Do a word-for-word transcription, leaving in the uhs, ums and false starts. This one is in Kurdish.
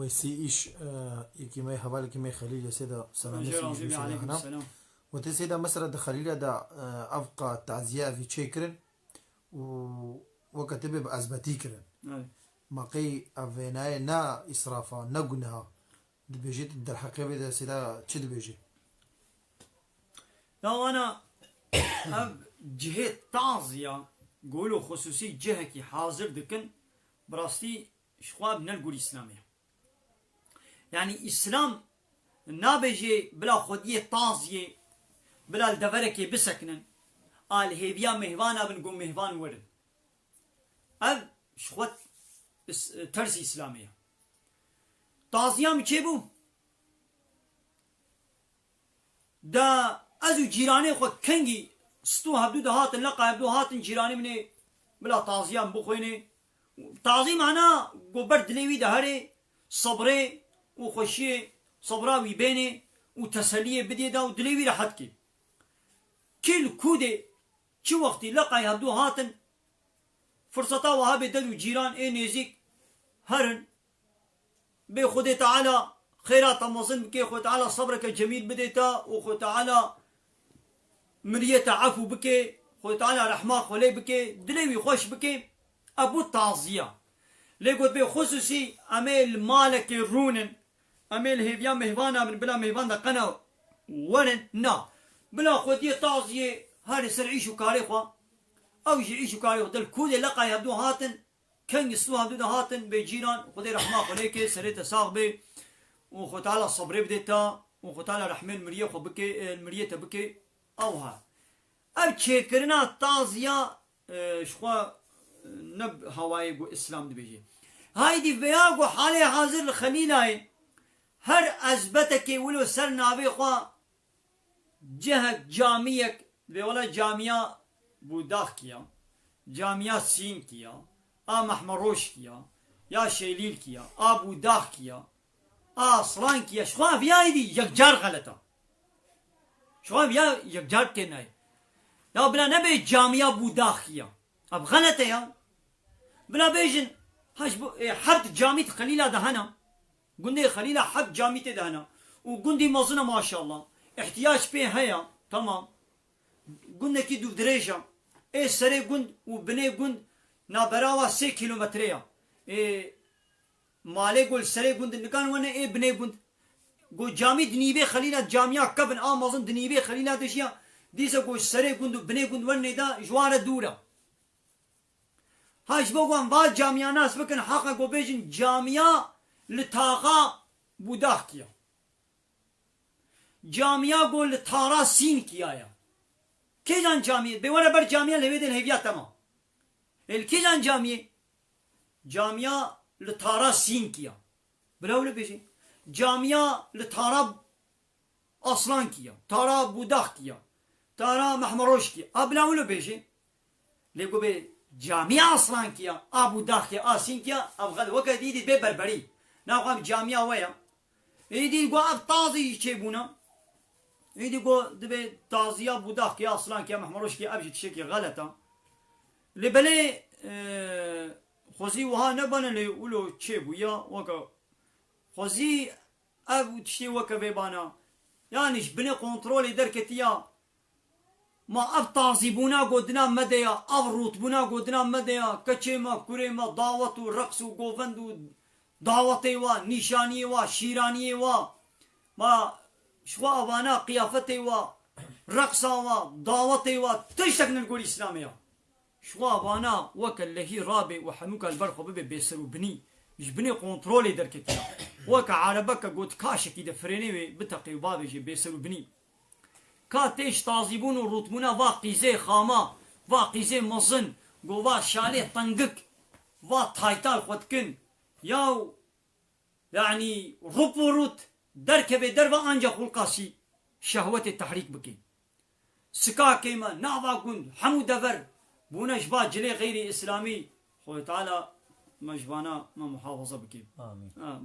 Sî îş, e, yekî me hevalekî me Xelîl sê de selamê Xelîl sî razî be, sê de aleykum hena. Selam. Wetê sê de mesela di Xelîle de, e, ev qa taziye evî çêkirin û weke tibê bi ezbetî kirin. Evet. Ma qey ev vênayê ne îsrafa, ne guneha. Dibêjî tu derheqê vê de sê de çi dibêjî? Ya wana ev cihê taziya gol û xusûsî cihekî hazir dikin, bi rastî ji xwe ev ne li gor Îslamê ye. Yanî Îslam nabêjê bila xwediyê taziyê, bila li deverekê bisekinin, a li hêviya mêhvana bin ku mêhvan werin. Ev ji xwe is-, tersî Îslamê ye. Taziya min çêbû. Da ez û cîranê xwe kengî stû hevdû de hatin, leqa hevdû hatin cîranê min ê bila taziya min bixwênê. Tazî mana ku ber dilê wî de herê, sebrê û xweşiyê, sebra wî bênê û teseliyê bidê da û dilê wî rehet kê. Kî li kû dê, çi wextî leqay hevdû hatin, firseta wiha bê del û cîran ê nêzîk herin, bê Xwedê Teala xêra te mezin bike, Xwedê Teala sebreke cemîl bidê te û Xwedê Teala miriyê te efû bike, Xwedê Teala rehma xwe lê bike, dilê wî xweş bike, ev bû taziya. Lê got bê xusûsî em ê li malekê rûnin, em ê li hêviya mêhvana bin, bila mêhvan de qena werin, na. Bila xwediyê taziyê herê ser îş û karê xwe, ew jî îş û karê xwe dil kûdê leqay hevdû hatin, kengî stû hevdû de hatin, bê cîran, Xwedê rehma xwe lê ke, serê te sax bê û Xwedê Teala sebrê bidê te û Xwedê Teala rehmê li miriyê xwe bike, e, li miriyê te bike, ew ha. Ev çêkirina taziya, e, ji xwe, e, ne hawayê ku Îslam dibêje. Haydî veya ku halê hazir li Xelîlayê her ezbetekê wilo ser navê xwe cihek, camiyek, vê wela camiya Bûdaxkî ya, camiya Sînkî ya, a Mehmeroşkî ya, ya Şêlîlkî ya, a Bûdaxkî ya, a Aslankî ya, ji xwe ev ya êdî yekcar xelet a. Ji xwe ev ya yekcar kê nayê. Ya bila nebe camiya Bûdaxkî ya. Ev xelet e ya. Bila bêjin, ha ji bo, e, heft camî di Xelîla de hene. Gundê Xelîla heft camî tê de hene. Û gundî mezin e maşallah. Îhtiyac pê heye. Tamam. Gundekî dûvdirêj e. Ê serê gund û binê gund naberawa sê kîlometre ya. Ê malê ku li serê gund nikan wene ê binê gund. Ku camî di nîvê Xelîla camiya kevin a mezin di nîvê Xelîla de jiya. Dîse ku serê gund û binê gund wenê de ji wan re dûr e. Ha ji bo ku em va camiya nas bikin, heq e ku bêjin camiya li taxa Bûdaxkî ya. Camiya ku li tara Sînkî ya ye. Kêjan camiyê? Bê were ber camiya li hêvê de li hêviya te ma. Ê li kêjan camiyê? Camiya li tara Sînkî ya. Bila wilo bêjin. Camiya li tara Aslankî ya, tara Bûdaxkî ya, tara Mehmeroşkî ya. A bila wilo bêjê. Lê ku bê camiya Aslankî ya, a Bûdaxkî ya, a Sînkî ya, ev xel weke dî dî bê berberî. Naxwe ev camiya we ya. Êdî ku ev tazî jî çêbûna. Êdî ku dibê taziya Bûdaxkî ya, Aslankî ya, Mehmeroşkî ya, ev jî tiştekî xelet a. Lê belê, e, xwezî wiha nebane lê wilo çêbûya weke xwezî Ev û tiştê weke vê bana, yanî ji binê kontrolê derketiya. Ma ev tazîbûna godina me de ya, ev rûtbûna godina me de ya, keçê me, kurê me, dawet û reqs û govend û dawetê wa, nîşaniyê wa, şîraniyê wa, ma ji xwe evana qiyafetê wa, reqsa wa, dawetê wa, tiştek ne li gor Îslamê ya. Ji xwe vana weke lehî rabê û henûka li ber xwe bibe bêser û binî, ji binê kontrolê derketiya. Weke erebeke got kaşekî de firênê wê biteqê û bavêjê bêser û binî. Ka tê ji tazîbûn û rûtbûna va qîzê xama, va qîzê mezin, go va şalê tengik, va taytal xwe dikin. Yaw, yanî rûp û rût derkeve derve anca xulqasî şehwetê tehrîk bike. Sikakê me, nava gund, hemû dever bûne ji ba cilê xeyrî îslamî. Xwedê Teala me ji vana me muhafaza bike. Amîn. Amîn.